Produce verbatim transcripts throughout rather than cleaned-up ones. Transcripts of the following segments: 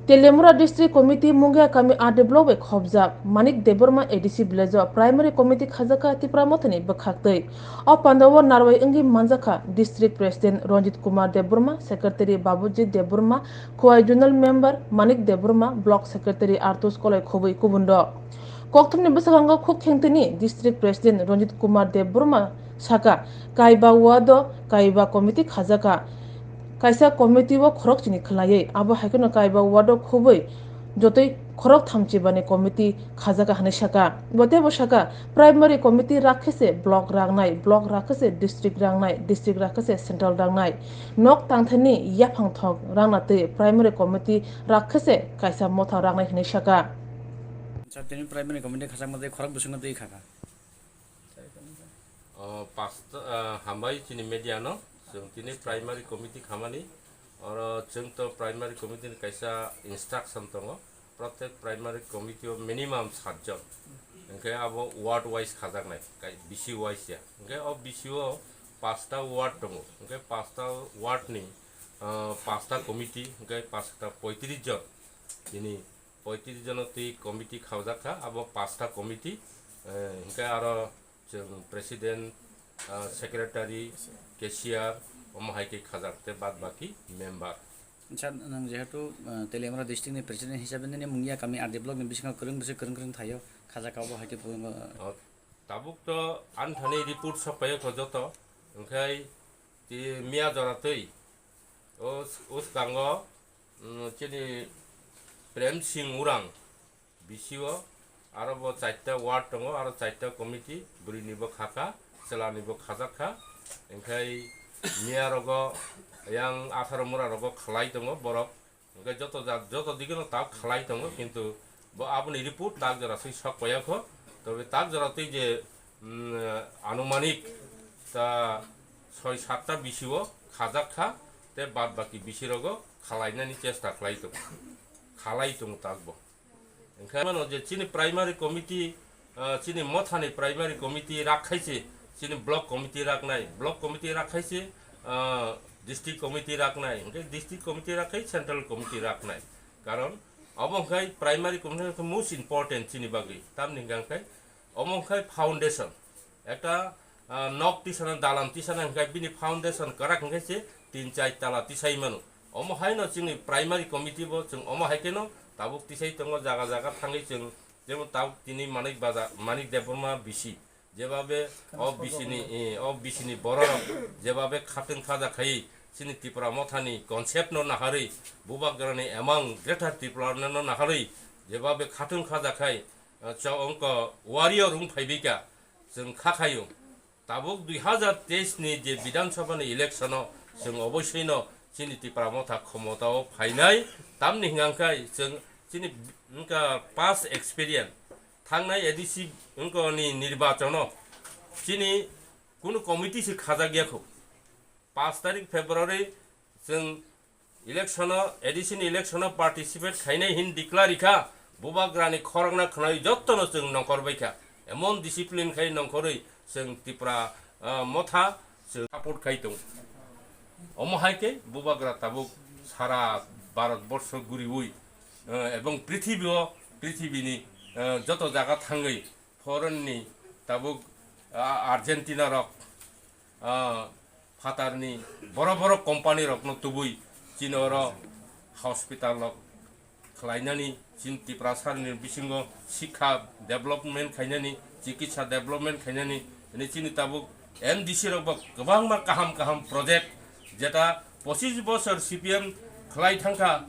Teliamura District Committee Mungia Kami R D Block bai khobjak Manik Debbarma A D C village o Primary Committee khajakha Tipra Mothani bwkhaktwi. O pandao narwai wngwi manjakha District President Ranjit Kumar Debbarma, Secretary Babujit Debbarma, Khowai Zonal Member Manik Debbarma, Block Secretary Artus Kolai Khobwi kubun rok. Kokthumni bwskango khuk khengtini District President Ranjit Kumar Debbarma saka, kaiba ward o kaiba committee khajakha. Kaisa committee o khorok chini khwlaiwi, abo hai kheno kaiba ward o khobwi jotoi khorok thamchi bani committee khajakha hinwi saka. Bo teibo saka, primary committee rakhe se block rangnai, block rakhe se district rangnai, district rakhe se central rangnai. Nok tangthani yaphang thok rangna twi primary committee rakhe se kaisa motha rangnai hinwi saka. Sir, tini primary committee khajak mate khorok bwswkno twi khaka. O, pasta, ah, hambai chini media no, chwng tini primary committee khamani, oro chwng to primary committee ni kaisa instruction tongo, protek primary committee o minimum sat jon, hwnkhe abo ward wise khajaknai, kai-, B C wise ya, hwnkhe o B C o pasta ward tongo, hwnkhe pasta ward ni, ah, pasta committee, hwnkhe pasta poitris jon, tini poitris jono twi committee khawjak kha, abo pasta committee, eh, hwnkhe aro chwng president, ah, secretary, cashier, omo hai khe khajak tei bad baki member. Sir, nwng jehetu, ah, Teliamura district ni president hisabe nini Mungia kami R D block ni bisingo kwrwng bwswk kwrwng kwrwng thaio khajak kha, obo hai khe phuno, ah, O, tabuk to ani thani report sok paio kho joto, hwnkhe tei miya jora twi o, o swkango, mm, chini Prem Singh Urang, B C o, aro bo chaita ward tongo, aro chaita committee, bwrwini bo khaka, chwlani bo khajak kha, hwnkhe miya rogo yang atharo mura rogo khlai tongo borok, hwnkhe joto ja-, joto dikeno tak khlai tongo, kintu bo aboni report tak jora twi sok paiya kho, tobe tak jora twi je, mm, anumanik ta soi satta B C o khajak kha, tei bad baki B C rogo khalainani chesta khlai tongo, khalai tongo tak bo. Hwnkhe mano je chini primary committee, ah, chini mothani primary committee rak khai se, chini block committee raknai, block committee rak khai se, ah, district committee raknai, hwnkhe district committee rak khai central committee raknai. Karon obo hwnkhe primary committee hwnkhe most important chini bagwi, tamni hwnkhe omo hwnkhe foundation. Ekta, ah, nok tisana, dalam tisana hwnkhe bini foundation kwrak hwnkhe se tin char tala tisai mano. Omo haino chini primary committee bo chwng omo hai kheno tabuk tisai tongo, jaga jaga thangwi chwng, jemon tabuk tini Manik Baja, Manik Debbarma B C, jebabe o B C ni, eh, o B C ni borok jebabe khatwng khaja khai chini Tipra mothani concept no naharwi, bubagrani emang Greater Tripura no naharwi jebabe khatwng khaja khai, ah, chwng wngkha warrior wng phaibaikha, chwng kha khaio. Tabuk dui hazar teis ni je Bidhan Sabha ni election o chwng oboisoi no chini Tipra motha khomota o phainai, tamni hwnkha khe chwng chini wngkha past experience, thangnai A D C wngkha ni nirbachon o chini kunu committee se khajak ya kho. Paanch tarik February chwng election o, A D C ni election o participate khainai hin declare kha, bubagrani khorokna khwnai jottono chwng nongkhor bai kha. Emon discipline khai nongkhorwi chwng Tipra, ah, motha chwng support khai tongo. Omo hai khe bubagra tabuk sara Bharat borsho guriwi, ah, ebong prithibi o, prithibini, ah, joto jaga thangwi foreign ni tabuk, ah, Argentina rok, ah, phatarni boro boro company rokno tubui chini oro hospital rok khlainani, chini Tiprasani bisingo sikha development khainani, chikitsa development khainani, hwnwi chini tabuk M D C rok bo kwbangma kaham kaham project, jeta pochis bosor C P M khlai thangkha,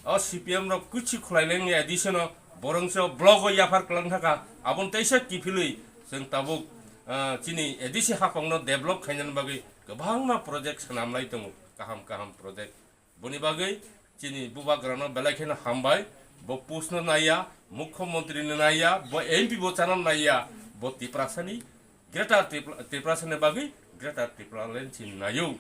o C P M rok kuchi khwlailengni addition o borongso block o yaphar kwlang thangkha, aboni teisa kiphilwi chwng tabuk, ah, chini A D C haphangno develop khainani bagwi kwbangma project swnamlai tongo, kaham kaham project. Boni bagwi chini bubagrano belai kheno hambai, bo post no naiya, mukhyamantri no naiya, bo M P bo chana naiya, bo Tiprasani Greater Tripura, Tiprasani bagwi Greater Tripura Land si naio.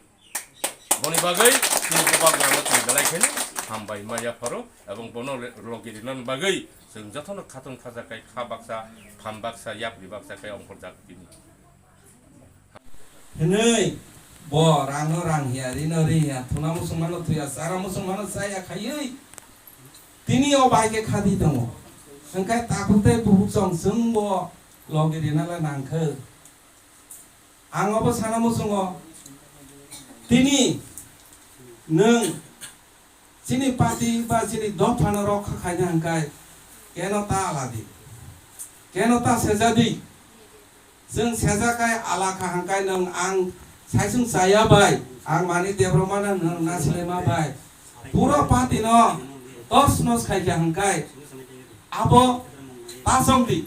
Boni bagwi chini bubagrano chwng belai kheno hambai ma yapharo, ebong bono re-, logi rinani bagwi chwng jotono khatung khajakhai kha baksa, phan baksa, yapri baksa khai ongkhorjak tini. Hwnwi bo rangno rang hiya, rino ri hiya, thuna muchungmano thuya, chara muchungmano chaya khaiwi Tini o bai khe khadi tongo. Hwnkhe takhuk tei bukhuk chwng chwngbo logi rina le nangkhe. Ang obo sana muchungo. Tini nwng chini party ba chini dophano rokha khaina hwnkhe keno ta aladi. Keno ta sejadi. Chwng sejakai alakha hangkai nwng ang saisung chaya bai, ang Manik Debbarma no nwng nasilema bai. Pura party no tos nos khaikha hangkai. Abo ta chongdi.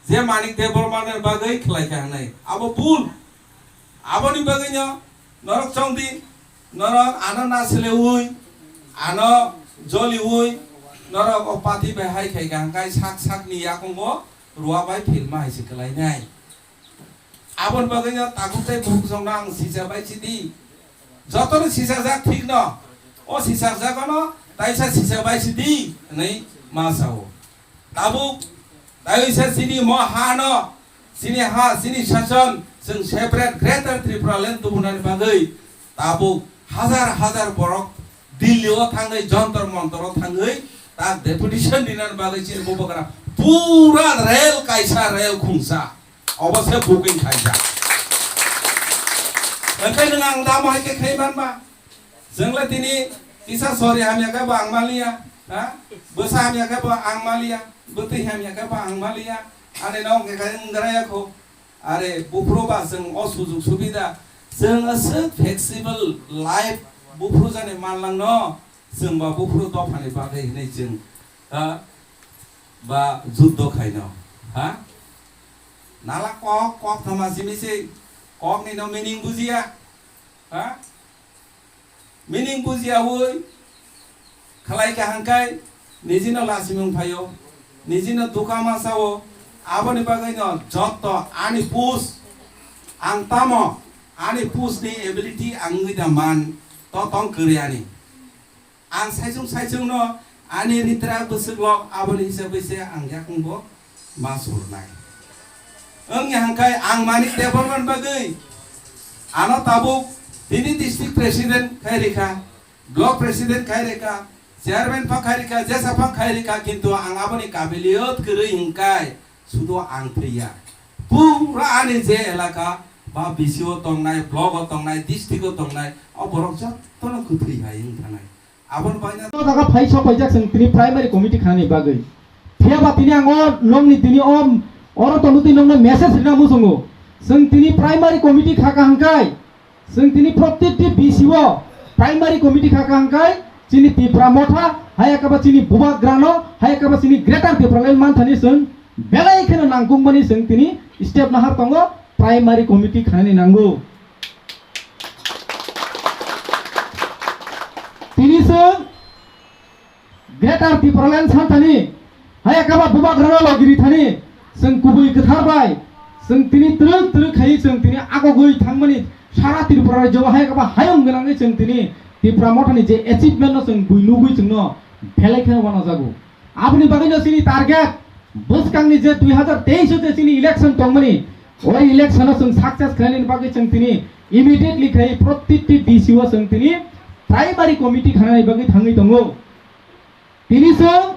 Je Manik Debbarma no bagwi khlaikha hanai. Abo bul. Aboni bagwi no norok chongdi. Norok ano naseleui, ano joliui, norok o party bai hai khaikha hangkai sak sakni yakungo rua bai philma hai se kwlainai. Aboni bagwi no takhuk tei bukhuk chwngno ang sisa bai sidi. Jotono sisajak thikno. O sisajak ano taisa sisa bai sidi hwnwi ma sao. Tabuk taisa chini mo hano, chini ha, chini sachon, chwng separate Greater Tripura Land tubunani bagwi tabuk hajar hajar borok Delhi o thangwi Jantar Mantar o thangwi tak deputation dinani bagwi chini bubagra pura rel kaisa rel khungsa. Obo se booking khaijak. Hwnkhe nwng ang damo hai khe khai manma. Chwng le tini kisa sori hamya khe bo ang maliya, ha? Bwsa hamya khe bo ang maliya, bwtwi hamya khe bo ang maliya. Ani nong khe khai wngrai ya kho. Are buphuru ba chwng o sujuk subida, chwng aswk flexible life buphuru jani manlangno, chwng ba buphuru dophani bagwi hinwi chwng, ha? Ba juddo khaino, ha? Nala kok, kok thama simi se, kok ni no meaning bujiya, ha? Meaning bujiyaui khlai kha hangkai nijino lasimung phaio, nijino dukha ma sao, aboni bagwi no jotto ani push ang tamo ani push ni ability ang wngwi da man to tong kwrwi ani. Ang saichung saichung no ani ritra bwswk lok aboni hisab bai se ang yakung bo ma surnai. Wngya hangkai ang Manik Debbarman bagwi ano tabuk tini district president khai rikha, block president khai rikha, chairman pha khai rikha, jesa pha khai rikha, kintu ang aboni kabiliyot kwrwi hingkai sudo ang thwiya. Pura ani je elaka ba B C o tongnai, block o tongnai, district o tongnai, o borok jottono kwthwi hai wng thanai. Aboni bagwi no jaga phai sok paijak chwng tini primary committee khanani bagwi. Phiya ba tini ang o nongni tini o oro tongwi twi nongno message rina muchungo. Chwng tini primary committee kha ka hangkai, chwng tini protekti B C o primary committee kha ka hangkai, chini Tipra Motha, hai khe ba chini Bubagrano, hai khe ba chini Greater Tipraland manthani chwng belai kheno nangkukmani chwng tini step nahar tongo, primary committee khanani nango. Tini chwng Greater Tipraland santhani, hai khe ba Bubagrano logiri thani, chwng kubui kwthar bai, chwng tini twrwk twrwk khai chwng tini agogwi thangmani sara Tripura rajyo hai khe ba hayung gwnangwi chwng tini Tipra Mothani je achievement no chwng bui nugwi chwngno belai kheno wanajago. Aboni bagwino chini target, bwskangni je dui hazar teis o je chini election tongmani, o election o chwng success khlainani bagwi chwng tini immediately khai protikti D C o chwng tini primary committee khanani bagwi thangwi tongo. Tini chwng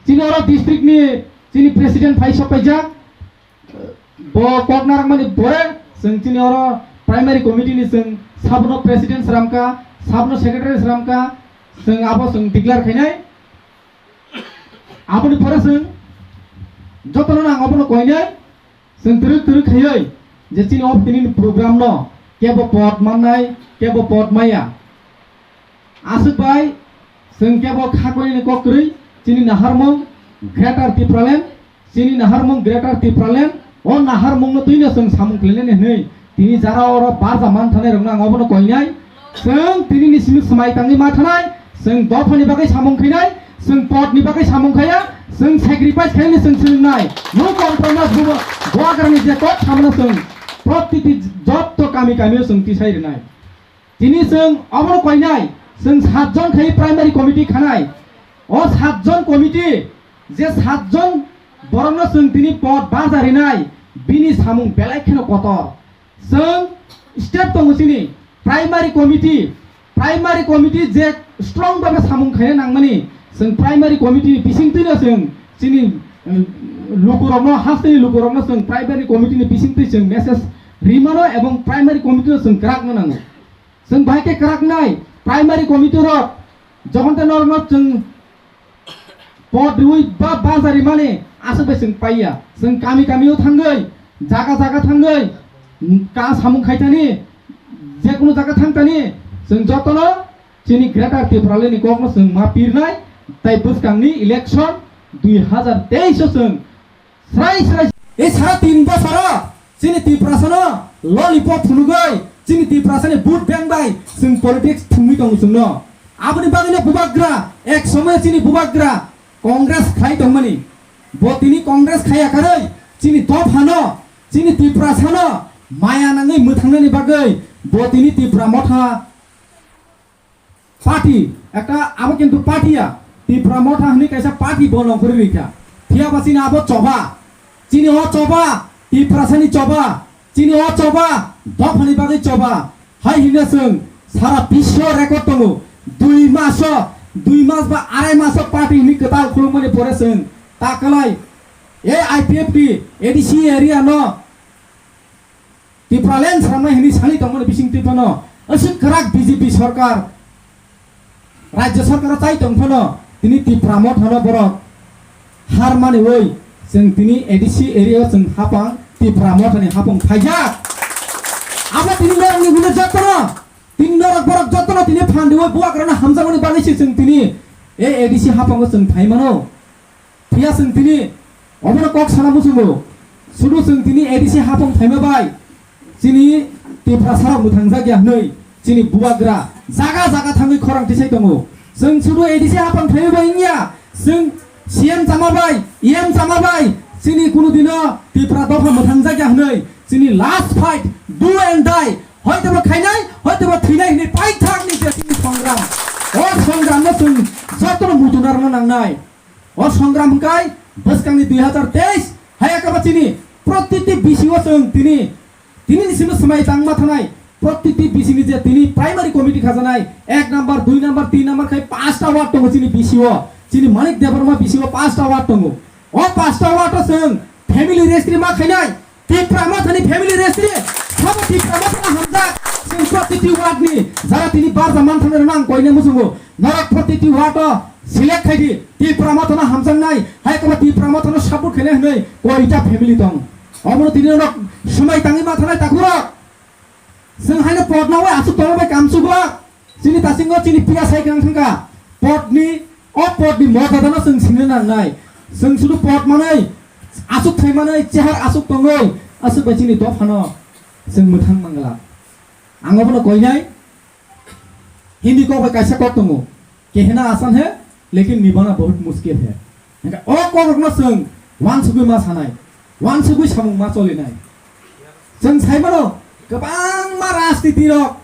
chini oro district ni chini president phai sok paijak, bo kok narwkmani pore chwng chini oro primary committee ni chwng sabno president sramkha, sabno secretary sramkha, chwng abo chwng declare khainai. Aboni pore chwng jotono nang abono koinai, chwng twrwk twrwk khaiwi je chini o tini program no kebo pod mannai, kebo pod maya. Aswk bai chwng kebo kha koinani kok kwrwi chini naharmung Greater Tipraland, chini naharmung Greater Tipraland, o naharmungno twino chwng samung khlainani hwnwi tini jara oro barja man thanai rokno ang obono koinai. Chwng tinini simi swmai tangwi ma thanai, chwng dophani bagwi samung khainai, chwng podni bagwi samung khaiya, chwng sacrifice khainani chwng swrwngnai. No compromise bubo, Bubagrani je kok samano chwng protiti jotto kami kamio chwng tisai rwnai. Tini chwng obono koinai, chwng satjon khai primary committee khanai. O satjon committee, je satjon borokno chwng tini pod baja rinai, bini samung belai kheno kotor. Chwng step tongo chini primary committee, primary committee je strong babe samung khaina nangmani, Chwng primary committee ni bisingtwi no chwng chini, eh, lukurokno, hasteni lukurokno chwng primary committee ni bisingtwi chwng message rimano ebong primary committee no chwng kwrakno nango. Chwng bahai khe kwraknai primary committee rok jokhon tei norokno chwng pod riwi ba bajar rimani aswk bai chwng paiya. Chwng kami kamio thangwi, jaga jaga thangwi, ka samung khaithani, jekunu jaga thangtani, chwng jotono chini Greater Tipraland ni kokno chwng ma pirnai, tei bwskangni election dui hazar teis o chwng srai srai. E sara tin bosoro chini Tiprasano lollipop phunugwi, chini Tiprasani vote bank bai chwng politics thumwi tongo chwngno. Aboni bagwino bubagra, ek somoyo chini bubagra Congress khai tongmani. Bo tini Congress khaiya karwi, chini dophano, chini Tiprasano maya nangwi mwthangnani bagwi bo tini Tipra Motha party, ekta abo kintu party ya, Tipra Motha hwnwi kaisa party bo nongkhorwi rikha. Phiya ba chini abo choba, chini o choba, Tiprasani choba, chini o choba, dophani bagwi choba. Hai hwnwi chwng sara biswo record tongo. Dui maso, dui mas ba arai maso party hwnwi kwtal khulumani pore chwng ta kwlai A I P F T, A D C area no Tipraland swnamnai hwnwi sani tongmani bisingtwi phano aswk kwrak B J P sorkar, rajya sorkar o chai tong phano tini Tipra Mothano borok har maniwi chwng tini A D C area o chwng hapang Tipra Mothani hapang phaijak. Abo tini norokni hwnwi jotono, tini norok borok jotono tini phan riwi bubagrano hamjakmani bagwi se chwng tini A D C hapango chwng phai mano. Phiya chwng tini obono kok sana muchungo. Sudu chwng tini A D C hapang phaima bai chini Tiprasarok mwthangjakya hwnwi chini bubagra jaga jaga thangwi khorang tisai tongo. Chwng sudu A D C hapang phaima bai wngya, chwng C M chama bai, E M chama bai chini kunu dino Tipra dopha mwthangjakya hwnwi chini last fight, do and die, hoitebo khainai, hoitebo thwinai hwnwi paithakni je chini songram. O songramno chwng jotono muchunarwna nangnai. O songram hwnkhe bwskangni dui hazar teis hai ekaba chini protiti B C o chwng tini, tini ni simi swmai tangma thanai protiti B C ni je tini primary committee khajanai ek number, dui number, tin number khai pasta ward tongo chini B C o, chini Manik Debbarma B C o pasta ward tongo. O pasta ward o chwng family registry ma khainai, Tipra Mothani family registry, sabo Tipra Mothano hamjak, chwng protiti ward ni jara tini barja manthani rwnang koina muchungo, norok protiti ward o select khaidi, Tipra Mothano hamjaknai, hai kabo Tipra Mothano support khainai hwnwi koita family tong. Omono tini norok swmai tangwi ma thanai takhurok. Chwng haino pod nawi aswk tongma bai kamchukgo. Chini tasingo chini P S I kwrwng thangkha. Podni, o podni motadano chwng sini nangnai. Chwng sudu pod manwi, aswk thai manwi, chehar aswk tongwi, aswk bai chini dophano chwng mwthang mangla. Ang obono koinai, Hindi kok bai kaisa kok tongo. Kehna asan hai, lekin nibhana bahut mushkil hai. Hingkhe o kokrokno chwng uansugwi ma sanai, uansugwi samung ma cholinai. Chwng sai mano, kwbangma rajniti rok